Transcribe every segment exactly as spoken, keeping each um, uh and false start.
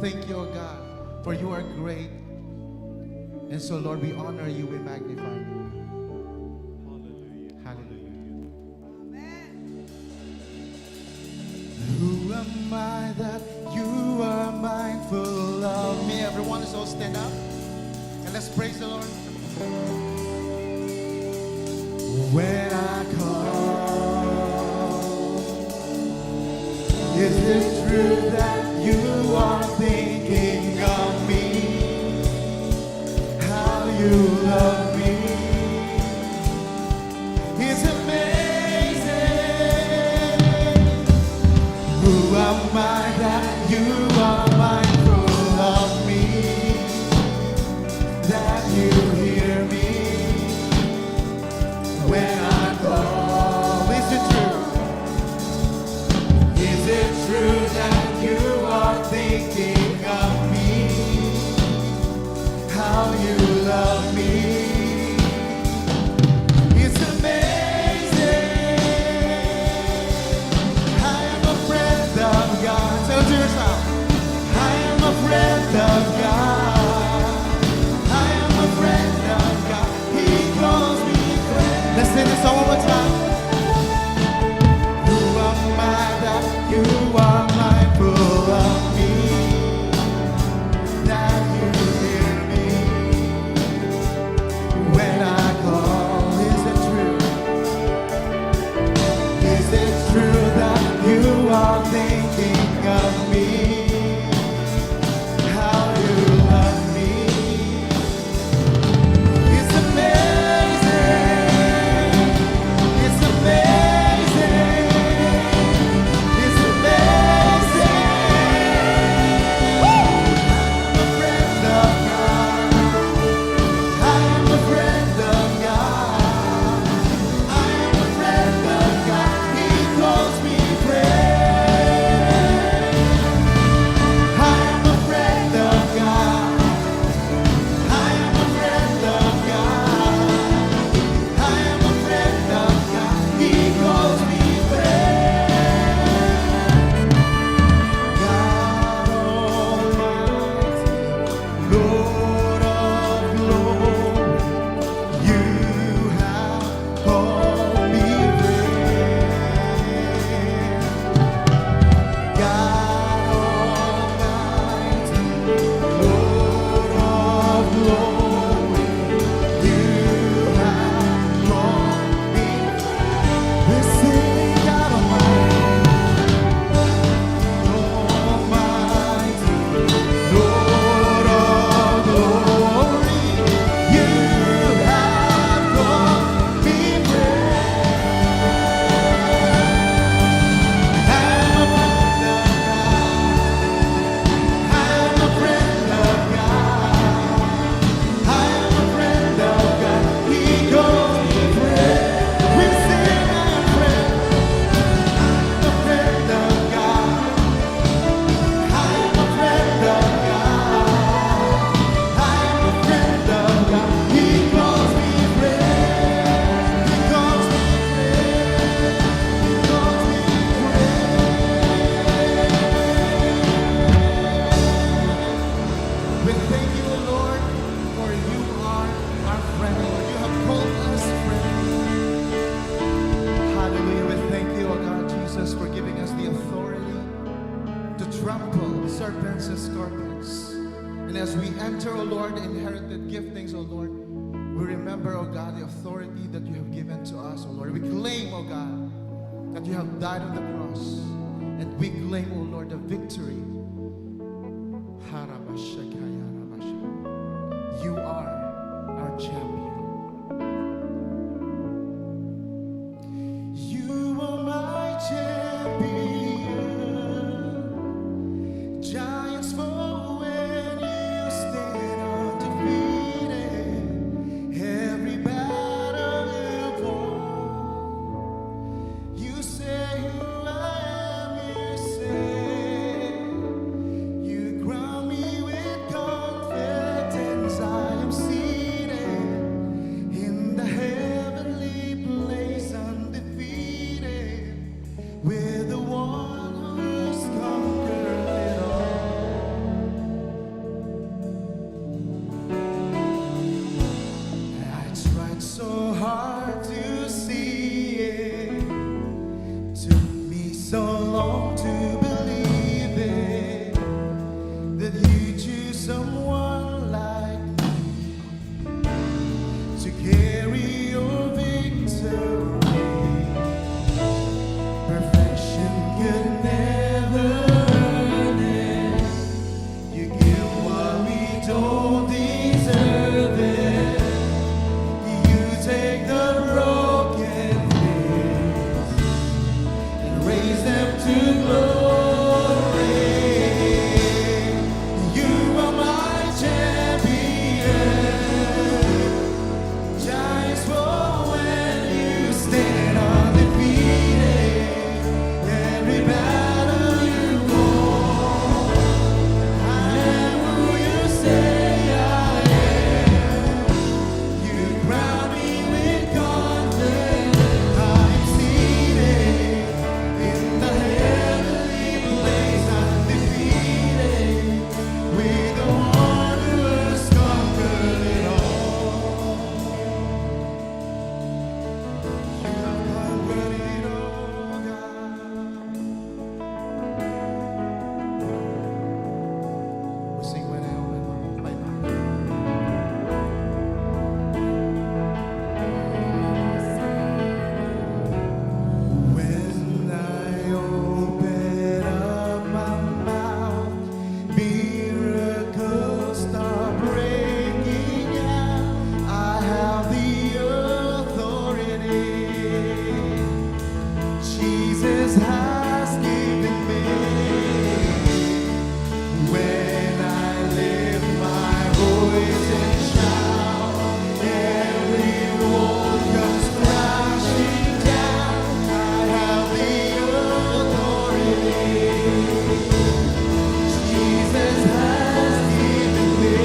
Thank you, O God, for you are great. And so, Lord, we honor you, we magnify you. Hallelujah. Who am I that you are mindful of me? Everyone, let's all stand up and let's praise the Lord. When I call, is it true that you are thinking of me? How you love me is amazing. Who am I that you are mindful of me, that you hear me when I call? Is it true? Is it true that you are thinking of me? How you love me is amazing. I am a friend of God. Tell it to yourself. I am a friend of God. I am a friend of God. He calls me friend. Let's sing this song one more time. Who am I that you are mindful of me? That you hear me when I call. Is it true? Is it true that you are thinking of me? How you love me? It's amazing. It's amazing. It's amazing. Woo! I'm a friend of God. I'm a friend of God. I'm a friend of God. He calls me friend. I'm a friend of God. I am a friend of God. I am a friend of God. He calls me friend. God Almighty, Lord of glory, you have called me friend. God Almighty, Lord of glory, you have called me. We sing, God Almighty, Almighty, Lord of glory, you have called me friend. I'm a friend of God. I'm a friend of God. I'm a friend of God. He calls me friend. We sing, I'm a friend. I'm a friend of God. I'm a friend of God. I'm a friend of God. He calls me friend. He calls me friend. He calls me friend. We thank you, O Lord, for you are our friend. You have called us friend. Hallelujah. We thank you, O God Jesus, for giving us the authority to trample serpents and scorpions. And as we enter, O Lord, the inherited giftings, O Lord, we remember, O God, the authority that you have given to us, O Lord. We claim, O God, that you have died on the cross. And we claim, O Lord, the victory. Harabashakaya rabasha. You are our champion. You are my champion. Giants fall when you stand undefeated. Every battle you won. You say who I am, you say to glory. You are my champion. Giants fall when you stand undefeated. Every battle you won, I am who you say I am. You crown me with confidence. I am seated in the heavenly place, undefeated, with the one who has conquered it all. You have conquered it all, God. We'll sing when I open my, my mouth. When I open up my mouth, miracles start breaking out. I have the authority Jesus has given me. When I lift my voice and shout, every wall comes crashing down. I have the authority Jesus has given me.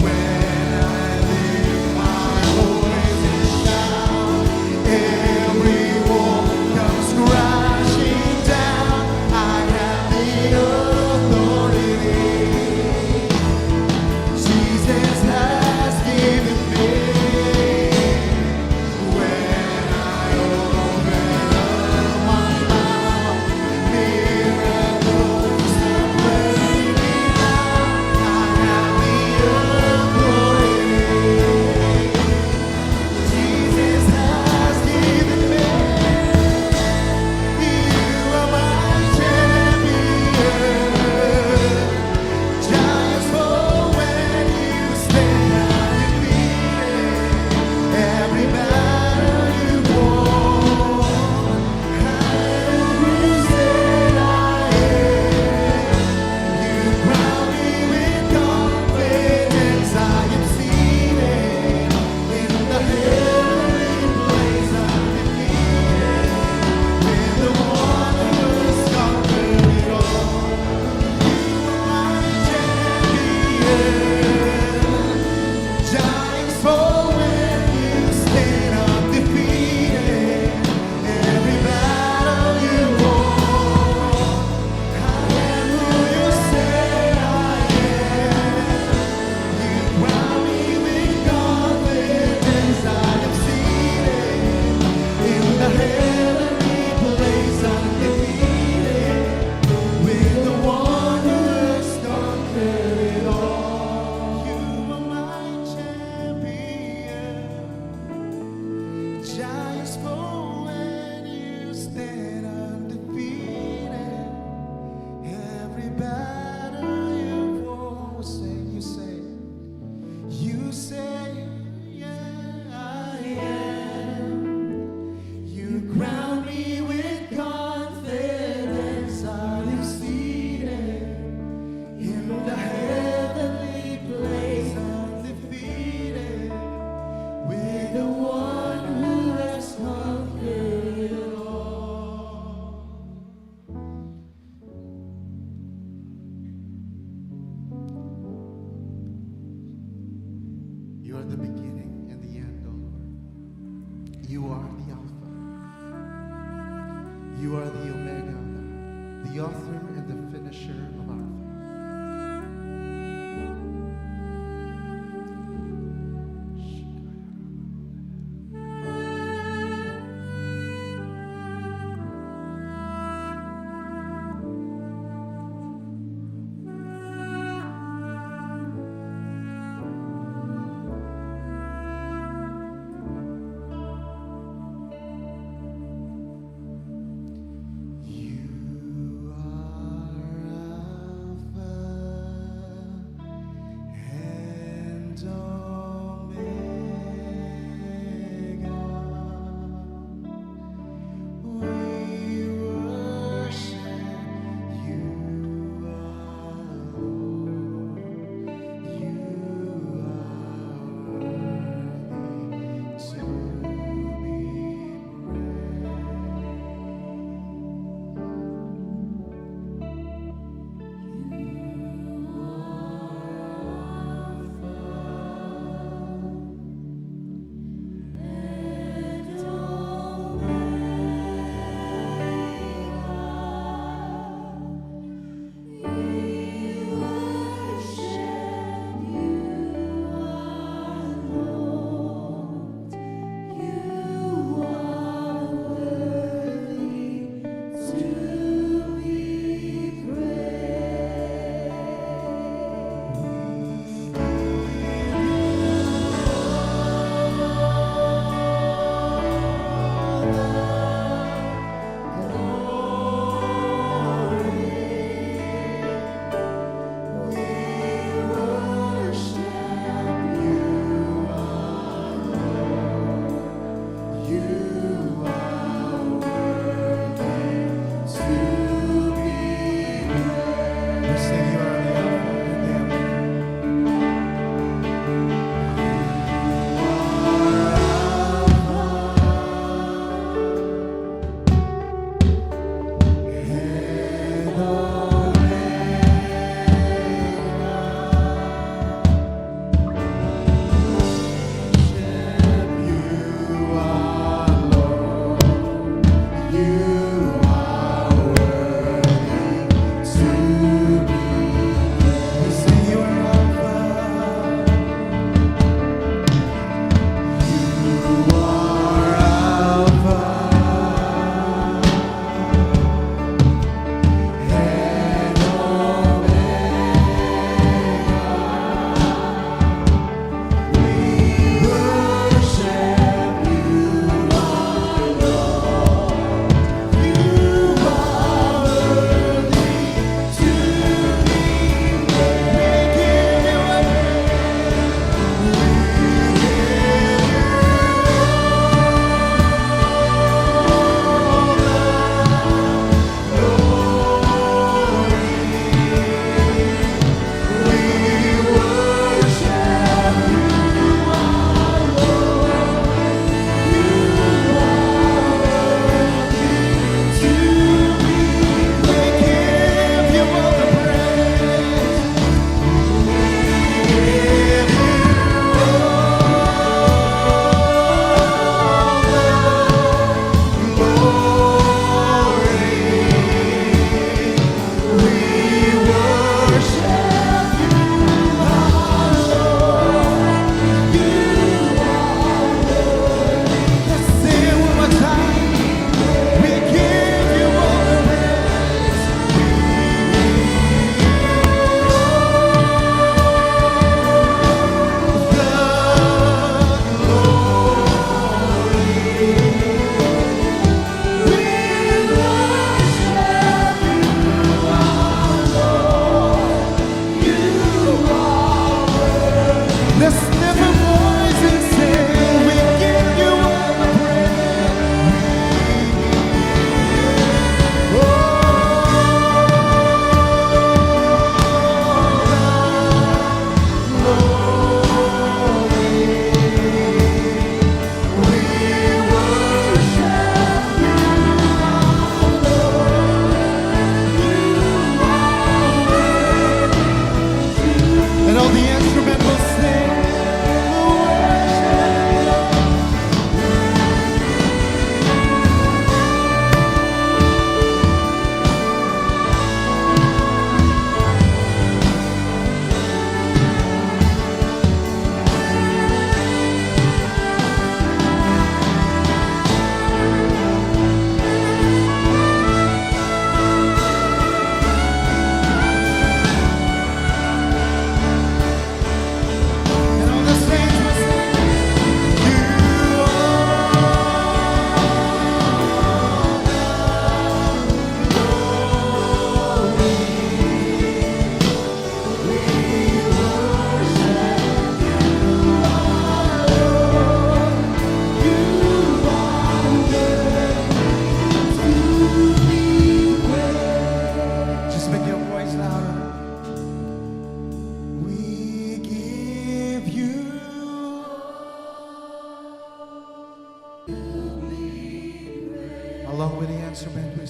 When I lift my voice and shout, every wall comes crashing down. I have the authority Jesus has given me. When I open up my mouth, miracles are breaking out. I have the authority Jesus has given me. You are my champion. Giants fall when you stand undefeated. Every battle you won, I am who you say I am. You crown me with confidence. I am seated in the heavenly place, undefeated, with the one who has conquered it all. You are my champion. Giants fall when you stand undefeated. Every battle you won, I am who you say I am. You crown me with confidence. I am seated in the heavenly place, undefeated, with the one who has conquered it all. You are my champion. Giants fall when you stand undefeated. Every battle you won, say, you say, you say, yeah, I am. You crown me with confidence. I am seated in the heavenly place, undefeated, with the one who has conquered it all. You are the beginning and the end, O Lord. You are the Alpha. You are the Omega, the author and the finisher of our faith. You are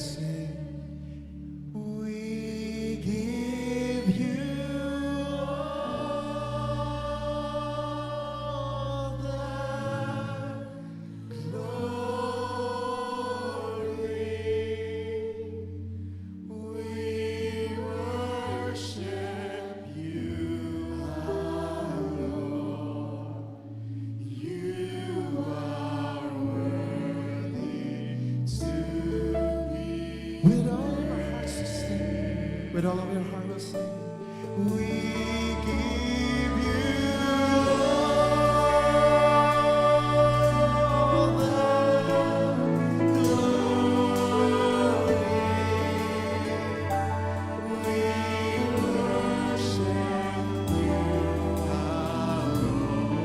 sing. We give you all the glory. We worship you, our Lord. You are worthy to be. With all of our hearts, let's sing. With all of your heart, let's sing. We give you all the glory. We worship you, our Lord.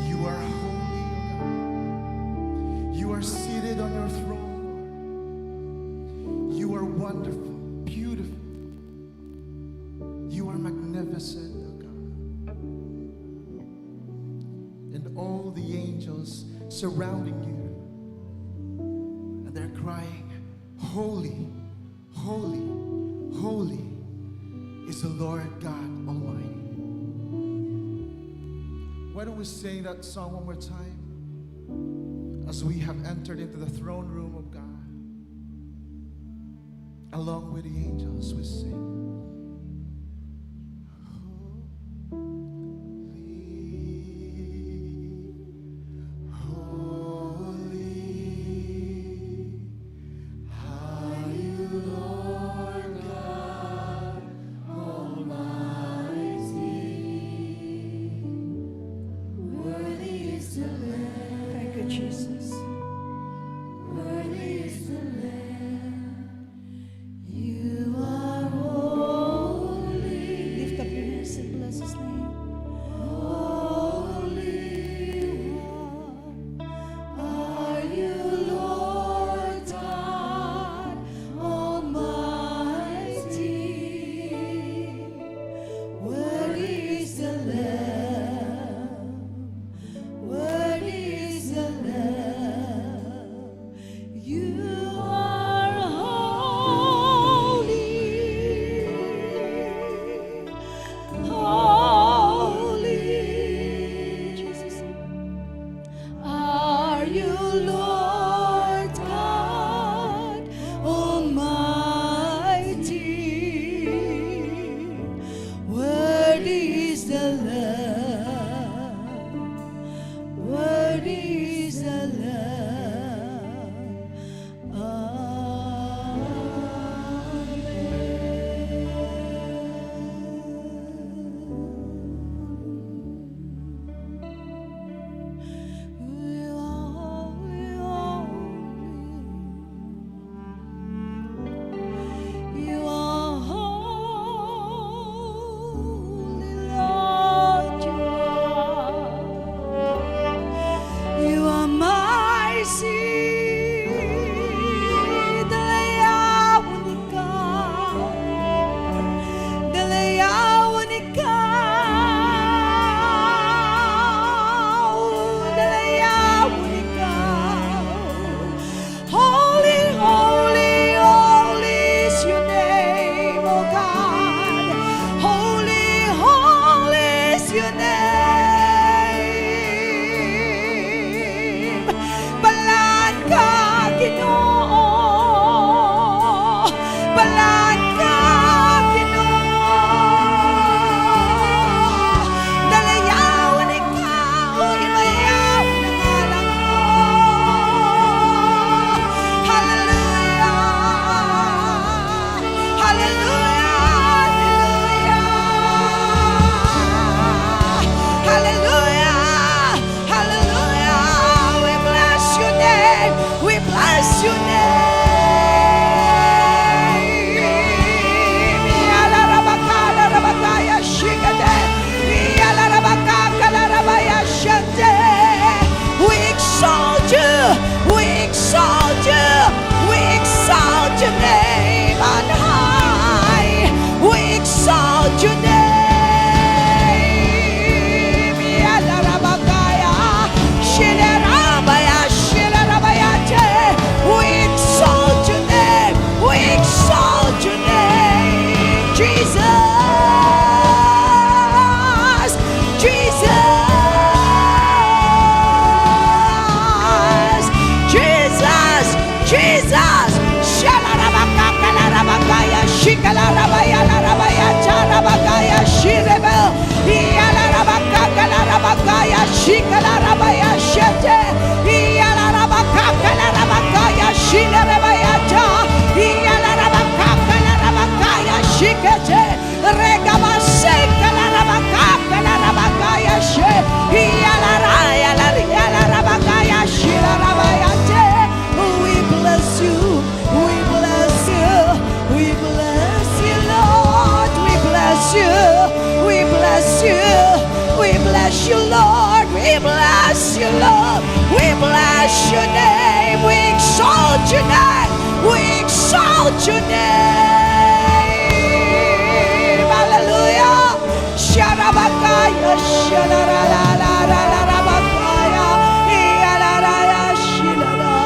You are holy, O God. You are seated on your throne, Lord. You are wonderful, beautiful. You are magnificent, O God. And all the angels surrounding you, and they're crying, "Holy, holy, holy is the Lord God Almighty." Why don't we sing that song one more time as we have entered into the throne room of God? Along with the angels, we sing. Holy, holy are you, Lord God Almighty. Worthy is the Lamb. Thank you, Jesus. Worthy is the Lamb. You are We bless you, Lord. We bless you, Lord. We bless your name. We exalt your name. We exalt your name. Hallelujah. Sharabakaya, shararararararabakaya, iyararaya, shirara.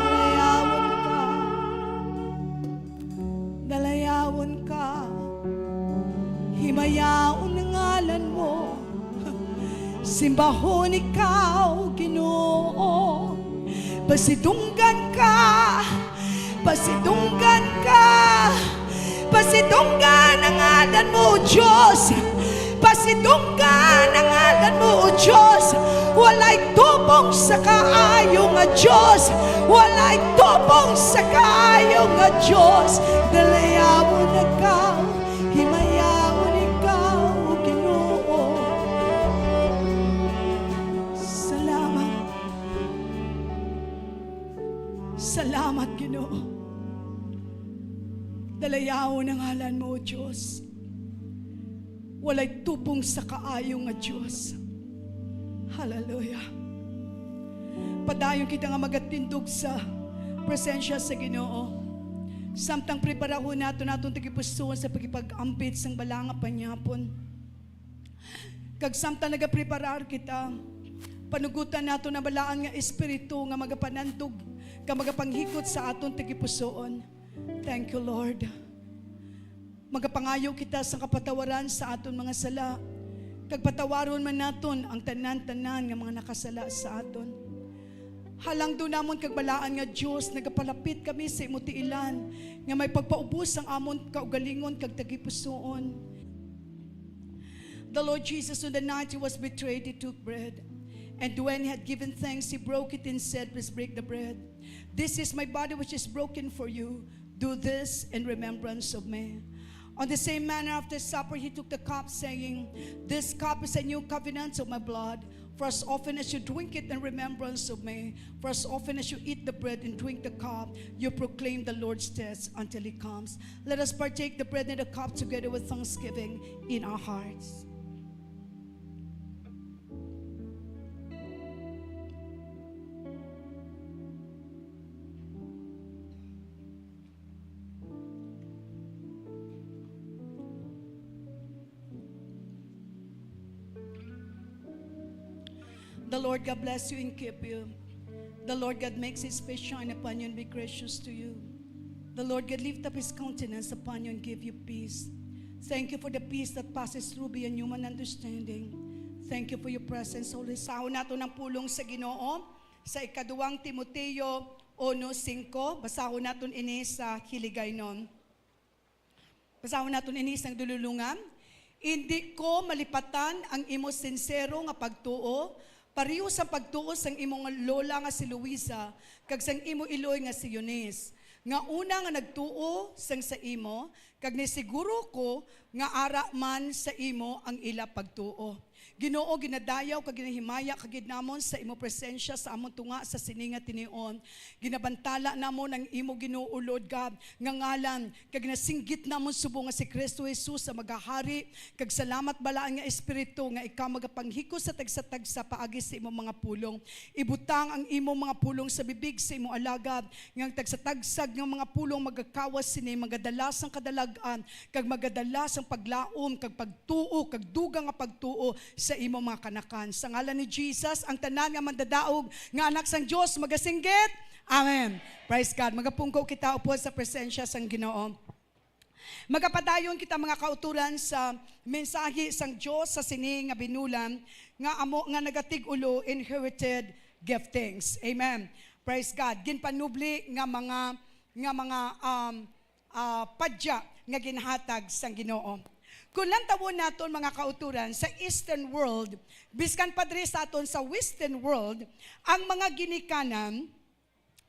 Dalayawon ka. Dalayawon ka. Himayaon ang ngalan mo. Simbahon ikaw, Ginoo. Pasidunggan ka. Pasidunggan ka. Pasidunggan ang ngalan mo, Diyos. Pasidunggan ang ngalan mo, O Diyos. Walay tubong sa kaayo nga Diyos. Walay tubong sa kaayo nga Diyos. Dalayawon ikaw. Himayaon ikaw, Ginoo. Salamat. Salamat, Ginoo. Dalayawon ang ngalan mo, O Diyos. Walay tubong sa kaayo nga Diyos. Hallelujah. Padayon kita nga magatindog sa presensya sa Ginoo. Samtang preparahon naton aton tagipusoon sa pagipag-ambit sang bala nga panyapon. Kag samtang nagapreparar kita, panugutan naton ang balaan nga Espiritu nga magapanandog kag magapanghikot sa aton tagipusoon. Thank you, Lord. Magapangayo kita sa kapatawaran sa aton mga sala, kag patawaron man naton ang tanan-tanan nga mga nakasala sa aton. Halangdo namon kag balaan nga Dios, nagapalapit kami sa imo tiilan nga may pagpaubos sang amon kaugalingon kag tagipusoon. The Lord Jesus, on the night he was betrayed, he took bread. And when he had given thanks, he broke it and said, "Please break the bread. This is my body which is broken for you. Do this in remembrance of me." On the same manner, after supper, he took the cup, saying, "This cup is a new covenant of my blood. For as often as you drink it in remembrance of me, for as often as you eat the bread and drink the cup, you proclaim the Lord's death until he comes." Let us partake the bread and the cup together with thanksgiving in our hearts. The Lord God bless you and keep you. The Lord God makes his face shine upon you and be gracious to you. The Lord God lift up his countenance upon you and give you peace. Thank you for the peace that passes through beyond human understanding. Thank you for your presence, Holy Spirit. Basahon naton ang pulong sa Ginoo sa ikaduhang Timoteo uno cinco. Basahon naton ini sa Hiligaynon. Basahon naton ini sang dululungan. "Indi ko malipatan ang imo sinsero nga pagtuo, pareho sa pagtuo sang imo nga lola nga si Luisa, kag sang imo iloy nga si Eunice, nga una nga nagtuo sang sa imo, kag nisiguro ko nga ara man sa imo ang ila pagtuo." Ginoo, ginadayaw kag ginahimaya ka gid namon sa imo presensya sa amon tunga sa sini nga tinion. Ginabantala namon ang imo, Ginoo, Lord God, nga ngalan, kag nasinggit namon subong nga si Kristo Jesus sa magahari, kag salamat, balaan nga Espiritu, nga ikaw magapanghikos sa tagsa-tagsa paagi sa imo mga pulong. Ibutang ang imo mga pulong sa bibig sa imo alagad, nga ang tagsa-tagsa nga mga pulong magakawas sini, magadala sang kadalag-an, kag magadala sang paglaom, kag pagtuo, kag dugang nga pagtuo sa imo mga kanakan. Sa ngalan ni Jesus, ang tanan nga mandadaog nga anak sang Dios magasinggit, "Amen." Praise God. Magapungko kita upod sa presensya sang Ginoo. Magapadayon kita, mga kauturan, sa mensahe sang Dios sa sini nga binulan nga amo nga nagatig-ulo, Inherited Giftings. Amen. Praise God. Ginpanubli nga mga, nga mga, um, ah, padya nga ginhatag sang Ginoo. Kung lantawon naton, mga kauturan, sa Eastern world, biskan pa diri sa aton sa Western world, ang mga ginikanan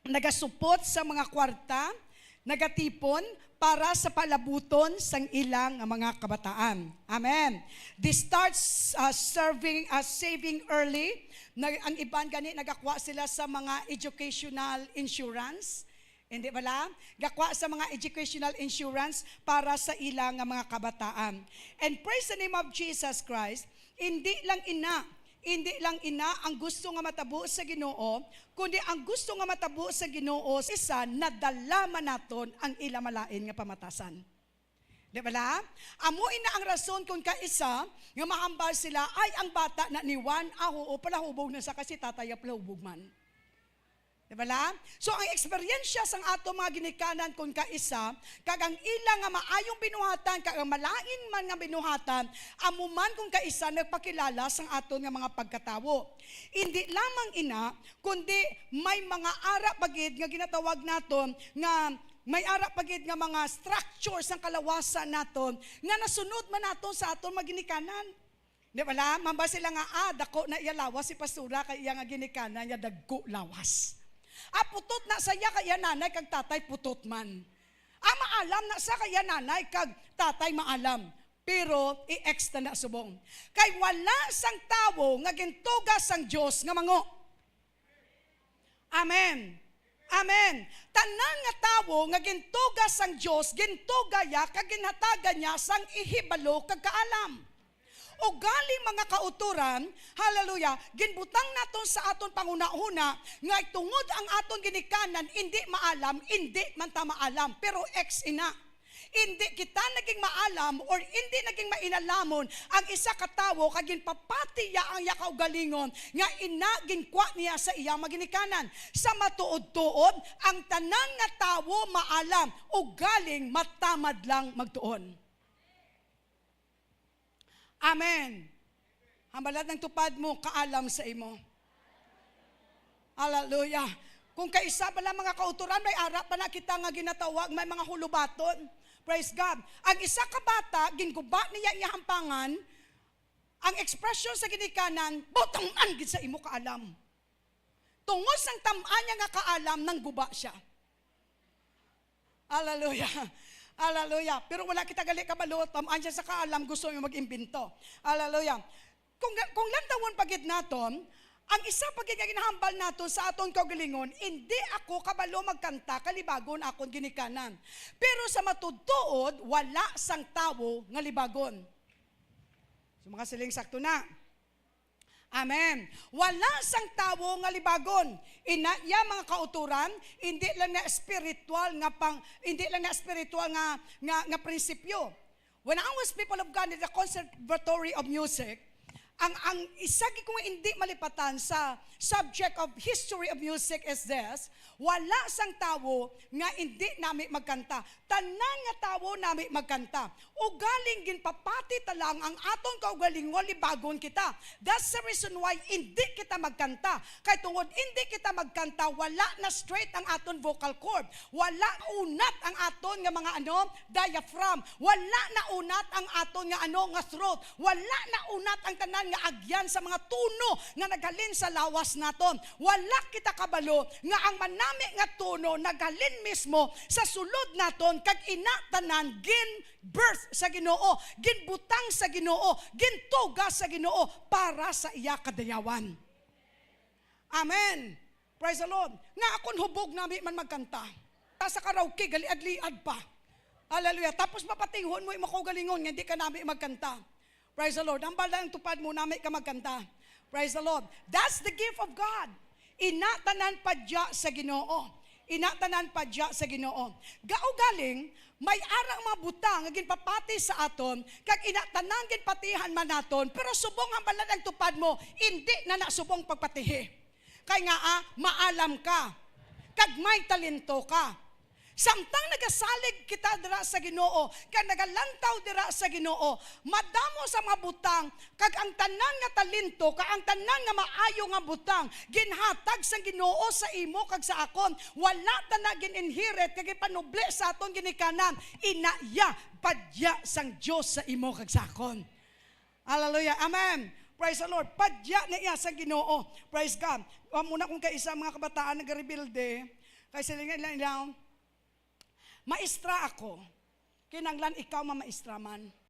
nagasupot sa mga kwarta, nagatipon para sa palabuton sang ila nga mga kabataan. Amen. They start, uh, serving, uh, saving early. Na, ang iban gani nagakuha sila sa mga educational insurance. Hindi bala? Gakwa sa mga educational insurance para sa ila nga mga kabataan. And praise the name of Jesus Christ, hindi lang ina, hindi lang ina ang gusto nga matabo sa Ginoo, kundi ang gusto nga matabo sa Ginoo, isa, nadala man naton ang ila malain nga pamatasan. Di bala? Amo ina ang rason kung kaisa nga mahambal sila, "Ay, ang bata na ni Juan, ah, oo, palahubog na sa kasi tatay, ah, palahubog man." Di bala? So, ang eksperyensya sang ato mga ginikanan kung kaisa, kag ang ila nga maayong binuhatan, kag ang malain man nga binuhatan, amo man kung kaisa nagpakilala sang aton nga mga pagkatawo. Hindi lamang ina, kundi may mga ara pa gid nga ginatawag naton nga may ara pa gid nga mga structure sang kalawasan naton nga nasunod man naton sa aton mga ginikanan. Di bala? Mamba sila nga, ah, dako na iya lawas si pastora kay iya nga ginikanan niya dagko lawas. Ah, putot na sa iya kay iya nanay kag tatay putot man. Ah, maalam na sa kay iya nanay kag tatay maalam. Pero i-ex na na subong. Kay wala sang tawo nga gintuga sang Dios nga mango. Amen. Amen. Tanan nga tawo nga gintuga sang Dios, gintuga ya kag ginhatagan niya sang ihibalo kag kaalam. Ugaling, mga kautoran, hallelujah, ginbutang naton sa aton panghunahuna nga tungod ang aton ginikanan indi maalam, indi man ta maalam, pero ex ina. Indi kita naging maalam or indi naging mainalamon ang isa ka tawo kag ginpapati ya ang iya kaugalingon nga ina ginkwa niya sa iya maginikanan. Sa matuod-tuod, ang tanan nga tawo maalam, ugaling matamad lang magtuon. Amen. Hambalat ng tupad mo, kaalam sa imo. Hallelujah. Kung kaisa bala, mga kauturan, may ara pa na kita nga ginatawag, may mga hulubaton. Praise God. Ang isa ka bata, ginguba niya iya hampangan, ang expression sa ginikanan, "Butang-an gid sa imo kaalam." Tungod sang tam-an niya nga kaalam, nangguba siya. Hallelujah. Hallelujah. Pero wala kita gali kabalo, tam-an siya sa kaalam, gusto niya mag-imbento. Hallelujah. Kung, kung lantawon pa gid naton, ang isa pa gid nga ginahambal naton sa aton kaugalingon, "Indi ako kabalo magkanta, kalibagon akon ginikanan." Pero sa matuod-tuod, wala sang tawo nga libagon. So, mga siling, sakto na. Amen. Wala sang tawo nga libagon. Ina iya, mga kauturan, hindi lang na espiritual nga pang, hindi lang na espiritual nga, nga, nga prinsipyo. When I was, people of God, in the Conservatory of Music, ang, ang isa gid ko nga hindi malipatan sa subject of history of music is this: wala sang tawo nga hindi nami magkanta. Tanan nga tawo nami magkanta. Ugaling ginpapati ta lang ang aton kaugalingon, libagon kita. That's the reason why indi kita magkanta. Kay tungod indi kita magkanta, wala na straight ang aton vocal cord. Wala unat ang aton nga mga, ano, diaphragm. Wala na unat ang aton nga, ano, nga throat. Wala na unat ang tanan nga agyan sa mga tono nga naghalin sa lawas naton. Wala kita kabalo nga ang manami nga tono naghalin mismo sa sulod naton, kag ina tanan gin-birth sa Ginoo, ginbutang sa Ginoo, gintuga sa Ginoo para sa iya kadayawan. Amen. Praise the Lord. Nga akon hubog nami man magkanta. Ta sa karaoke, galiad-liad pa. Hallelujah. Tapos mapatinghon mo, imo kaugalingon nga hindi ka nami magkanta. Praise the Lord. Ang bala ang tupad mo, nami ka magkanta. Praise the Lord. That's the gift of God. Ina tanan padya sa Ginoo. Ina tanan padya sa Ginoo. Gaugaling, may ara mga butang nga ginpapati sa aton, kag ina tanan ginpatihan man naton, pero subong ang bala ang tupad mo, hindi na na subong pagpatihi. Kay nga, ah, maalam ka, kag may talento ka. Samtang nagasalig kita dira sa Ginoo, kag nagalantaw dira sa Ginoo, madamo sa mga butang, kag ang tanan nga talento, kag ang tanan nga maayo nga butang, ginhatag sang Ginoo sa imo kag sa akon. Wala ta na gin-inherit kag ipanubli sa aton ginikanan. Ina iya, padya sang Dios sa imo kag sa akon. Hallelujah. Amen. Praise the Lord. Padya na iya sa Ginoo. Praise God. Amo na kung kaisa mga kabataan nagarebelde, kay sila nga ilang, "Maestra ako." Kinanglan ikaw mamaestra man.